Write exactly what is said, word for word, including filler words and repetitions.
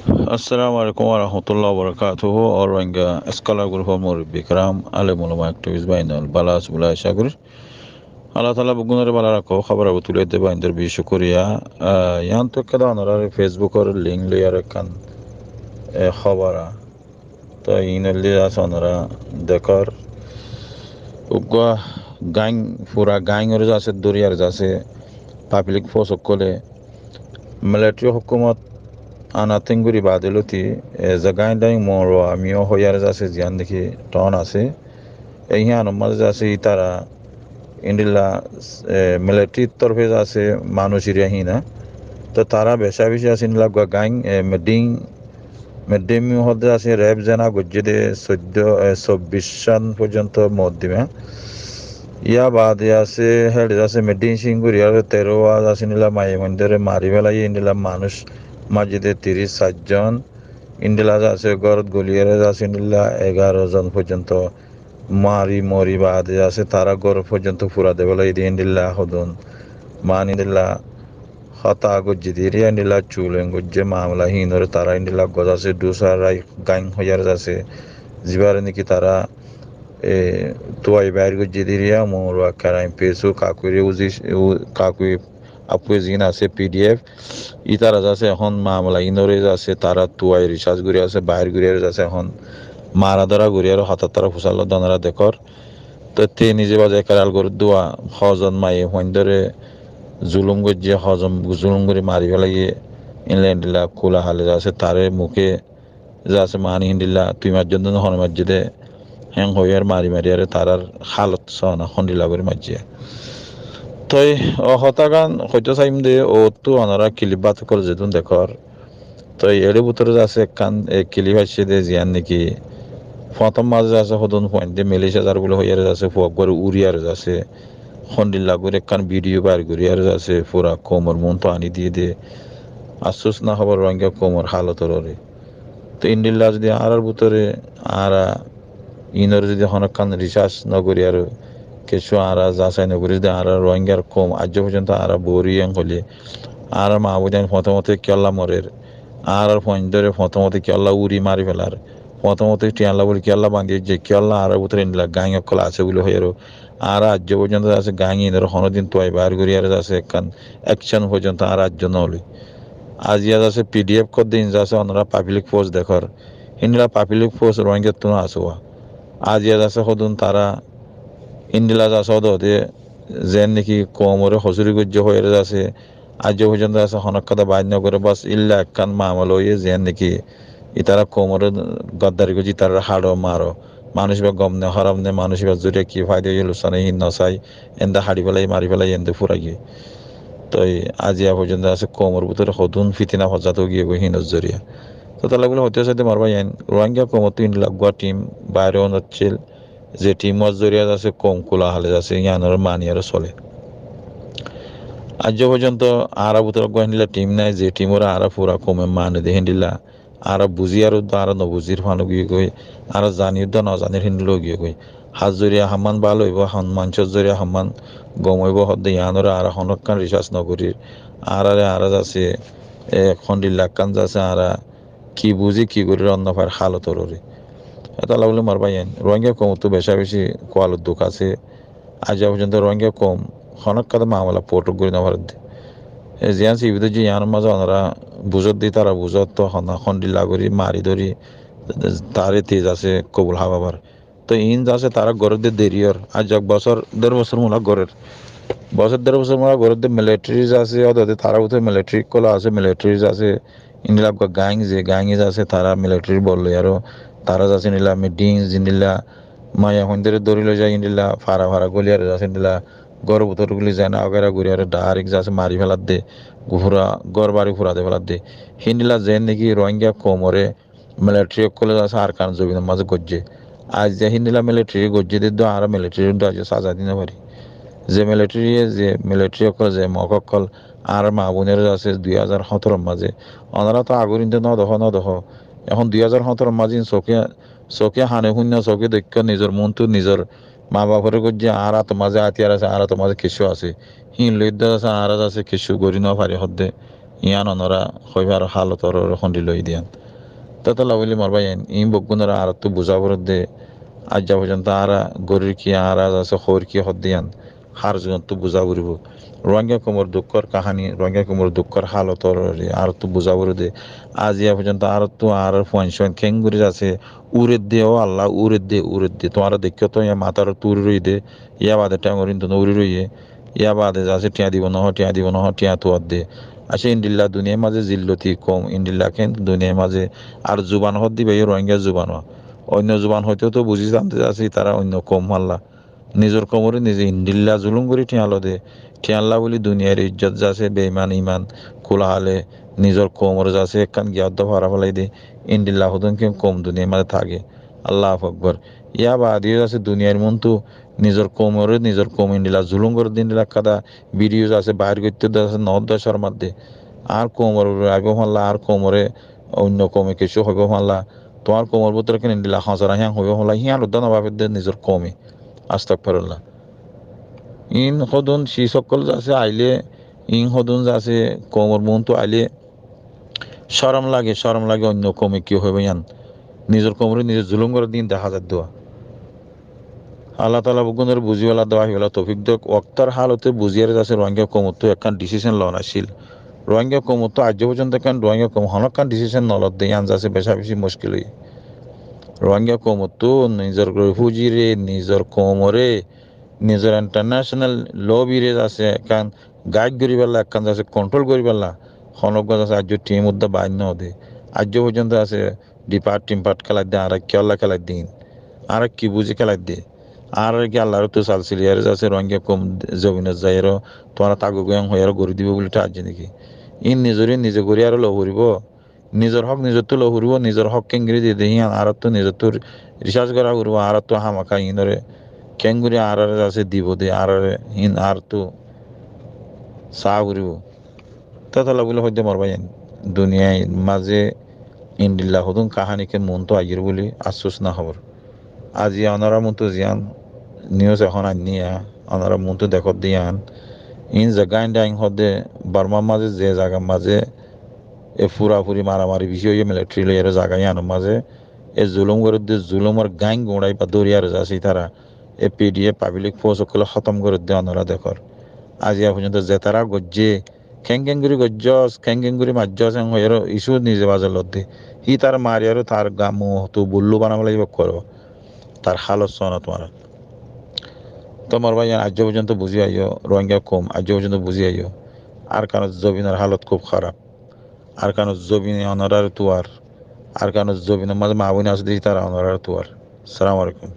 Assalamu alaikum warahmatullahi wabarakatuhu. All Rohingya Scholar Group or murubbi kiram, alem ulama, activist báin ókkol bála asó buli acá gorí. Allah taala beggúnoré bála rakók, hóbor abo tulí de báindor bicí cúkuriya. Ah, yián tó ekká de onorár Facebook or link loiyaré ekkán, e, hóbor. Toi iín óilde asé onorá dekór, uggúa gang, fura gang oré zasé dóriyaré zasé, public force ókkolé, military hókumot ana tenguri baade lóti, e, ze gang dang moro ami ó hoiyaré zasé, ziyán deki thon asé, e, híyanor mazé zasé ítara endilla, e, military torfé zasé manúic iriya hína. Toi tará beca beci asé endilla uggúa gang, e, medding, medding hoódde asé rep zena goijjé dé soiddó, e, sobbic san foijjonto moddima. Yá baade asé héçe zasé medding cing gorí aró teró wa zasé endilla maiyafuaindóre mari félaiyé, endilla manúic maijjé dé tiríc sair zon. Endilla zasé górot goliyaré zasé endilla egaro zon foijjonto mari mori baade zasé tará gór foijjonto fura de félaiyé dé endilla hodún. Mani endilla hotá goijjé dé iriya endilla culen goijjé mamela híinoré tará endilla uggúa zasé Dusa Rai gang hoiyaré zasé. Zibáre niki tará, e, tuai bair goijjé dé iriya moro ekkán ain pesu kakui re uzi, u-, kakui Apuye ziín asé P D F, ítara zasé ehón mamela iínoré zasé tará tuai research gorí asé, bair gorí aró zasé ehón mara dóra gorí aró hotá tará fusár lodde onorá dekór. Toi te nize baze ekkeral gorí dua hozon maiyafuaindóre zulum goijjé, hozon zulum gorí mari félaiyé, endilla endilla kula hale zasé taré muké zasé mani híndilla tui maijjó dé no hone maijjé dé, héen hoiyaré mari mari aré tarár halot sóna hondilla gorí maijjé. Toi ó hotágan hoitó saiyum dé, óttu onorá kilip bát ókkol zedún dekór. Toi eçé bútore zasé ekkán, e, kilip aiccé dé ziyán niki foñtóm mazé zasé hodún fuaindé Malaysia zar buli hoiyaré zasé fua uggúare uriyaré zasé hondilla gorí ekkán video bair gorí aró zasé fura koumor muúntu aní diyé dé. Afsús na hóbor Rohingya koumor halotor uore. Toi endilla zodi añárar bútore añára iínoré zodi honókkan research no gorí aró kessú añára zasai no gorí zodi añára Rohingyar koum aijjó foijjonto añára bori en hoilé añárar maa bóin ain foñté foñté kiyólla morer, añárar fuaindóre foñté foñté kiyólla uri mari félar, foñté foñté thiañlla buli kiyólla bandi aijjé, kiyólla añárar bútore endilla gang ókkol asé buli hoiyaró añára aijjó foijjonto zasé gang iínoré honódin tuai bair gorí aró zasé ekkán action foijjonto añára aijjó no loi. Aziya zasé P D F hoódde iín zasé onorá public force dekór. Híndilla public force Rohingyattú no asé wa. Aziya zasé hodún tará híndilla zasé hoódde hoódde zeén niki koumoré hosúri goijjé hoiyaré zasé aijjó foijjonto zasé honókka dé bair no goré bas illa ekkán mamela óiye zeén niki ítara koumoré goddari goijjé, ítararé haço maro. Manúic íba gom ne hóraf ne, manúic íbar zoriya ki faida óiye, luksan óiye, híin no sai, ende haçi félai, mari félai, ende fúrai giyé. Toi aziya foijjonto asé koumor bútore hodún fitina fosad ói giyé goi híinor zoriya. Toi tolla buli hoitó saidde mor báiyain, Rohingya koumottú endilla uggúa thim bair óun accíl, ze thimor zoriya zasé koum kula hale zasé, yíanoré mani aró solé. Aijjó foijjonto añárar bútore uggúa héndilla thim nái, ze thimoré añára fura koume mani de héndilla. Añára buzí ar uddá añára no buzír fán ói giyé goi, añára zaní uddá no zanír héndilla ói giyé goi. Hár zoriya hammán bála óibo, hon maincór zoriya hammán gom óibo hoódde yíanoré añára honókkan research no gorír. Añáráre añára zasé, e, hondilla ekkán zasé añára ki buzí ki gorír onno fair halotor uore. Etolla buli mor báiyain, Rohingya koumottú beca beci kualor duk asé. Aijjó foijjonto Rohingya koum honókka dé mamela fót gorí no faredde. E ziyán sibit óijje yíanor mazé onorá buzódde ítara buzót, hon-, hondilla gorí mari dóri taré te zasé kobul hábabar. Toi iín zasé tará gorédde deri ór. Aijjó ek bosór der bosór mula gorér. Bosór der bosór mula gorédde military zasé, ódde ódde tará bútore military ókkol asé, military zasé, endilla uggúa gang ze gang zasé tará military bol loi aró tará zasé endilla meeting zendilla maiyafuaindóre dóri loi zai, héndilla fara fara góliyaré zasé, héndilla góror bútore guli zena wagera gorí aró direct zasé mari féladde, gufura gór bari fura de féladde. Héndilla zeén niki Rohingya koumoré military ókkole zasé Arkan zobinor mazé goijjé. Aijja héndilla military goijjé dé dó añára military dó aijja saza di no fari. Ze military ye, ze military ókkol, ze Mog ókkol añárar maa bóinoré zasé dui házar hóñtoror mazé. Onorá tó agor inde no dekó, no dekó. Ehón dui házar hóñtoror mazé iín soké Soké hane fúinna, soké deikkó, nizor muúntu, nizor maa baforé goijjé, añár átor mazé átiyar asé, añár átor mazé kessú asé. Híin loi dé asé, añára zasé kessú gorí no fari hoódde. Yián onorá hoói faró hálot oré hondi loi diyan. Tótalla bóli mor báiyain, iín beggúnoré añáráttu buzá foredde, aijja foijjonto añára gorír ki, añára zasé hoóir ki hoódde yián, hár zugonttu buzá foribó. Rohingya koumor dukkór kaháni, Rohingya koumor dukkór hálot oré añáráttu buzá foredde. Aijja foijjonto añáráttu añárar fuain suain keéngorí zasé uredde, ó Alla, uredde, uredde. Tuáñra deikkó toó, yián matár uore uri roiyé dé, yá baade théngor íntun uri roiyé. Yá baade zasé thiañ dibo nohó, thiañ dibo nohó, thiañ tuadde. Accá, endilla duniyair mazé zilloti koum, endilla keén duniyair mazé. Ar zuban hoódde íba yó Rohingya zuban wa. Oinno zuban hoitóu toó buzí zante zasé ítara oinno koum fálla. Nizor koumoré nize endilla zulúm gorí thiañ lode. Thiañlla bóli duniyair ijjot zasé, beiman iman, kula hale, nizor koumoré zasé ekkán giya uddá fara félai de. Endilla hodún keén koum duniyair mazé táke. Allahu Akbar. Yá baade yó zasé duniyair muúntu nizor koumoré, nizor koum endilla zulúm gorédde, endilla ekkán bidiyó zasé baáir goittóu de zasé, noódda córmadde. Añár koumor uore aibó fáñlla, añár koumoré oinno koume kessú hoibó fáñlla, tuáñr koumor bútore keén endilla hoñsora híyan hoibó fáñlla, híyan uddá nobáfedde nizor koume. Astagfirullah. Iín hodún cis ókkol zasé ailé, iín hodún zasé koumor muúntu ailé, córom lage, córom lage, oinno koume ki hoibó yián. Nizor koumoré nize zulúm gorédde iín dehá zadde wa. Allah taala beggúnoré buzíballa, dówa híballa toufik dók. Októr hálote buzíyaré zasé Rohingya koumottú ekkán dhisícen loon accíl. Rohingya koumottú aijjó foijjonto ekkán Rohingya koum honókkán dhisícen nolodde, yián zasé becá becí muckil óiye. Rohingya koumottú nizor refújiré, nizor koumoré, nizor intarnéconal lobiré zasé ekkán gaid goríballa, ekkán zasé konthról goríballa, honóggua zasé aijjó thim uddá baáir noóde. Aijjó foijjonto zasé dhipát thimpát kélaidde, añára kiyólla kélaidde iín? Añára ki buzí kélaidde? Añáráre ki Allar ottú sal siliyaré zasé Rohingya koum zobinot zaiyaró tuáñra tákogói yián hoiyaró gorí dibou bóli tháajje néki? Iín nizoré nize gorí aró loi foribóu. Nizor hók nizottú loi foribóu, nizor hók keéngorí diyé dé híyan añáráttu nizottú risác gorá foribóu, añáráttu hámaka iínoré keéngorí añáráre zasé dibou dé, añáráre híin añáráttu saá foribóu. Tótalla bóli hoóidde mor báiyain, duniyair mazé endilla hodún kaháni keén muúntu aiyér bóli affús no hoór. Aijja onorár muúntu ziyán nius ehón ainní ya, onorár muúntu dekódde yián, iín ze gáin dháin hoódde Bormár mazé ze zagar mazé e furafuri maramari bicí óiye militari loiyaré zaga yíanor mazé, e zulúm gorédde zulúmor gáin guñçái ba dóriyaré zasé ítara, e pidiyef pablik fóus ókkolé hótom gorédde onorá dekór. Aijja foijjonto zetará goijjé, keéng keéng gorí goijjós, keéng keéng gorí maijjós, en hoiyaró issú nize bazar lodde. Hítaré mariyaró tar ga muúntu bullú bana félaibo koró. Tar hálot sóo na tuáñra. Tó mor báiyain, aijjó foijjonto buzí aiyó, Rohingya koum, aijjó foijjonto buzí aiyó, Arkanor zobinor hálot kúb háraf. Arkanor zobine onoráre tuar. Arkanor zobinor mazé maa boin asé dé, ítara onoráre tuar. Assalamu alaikum.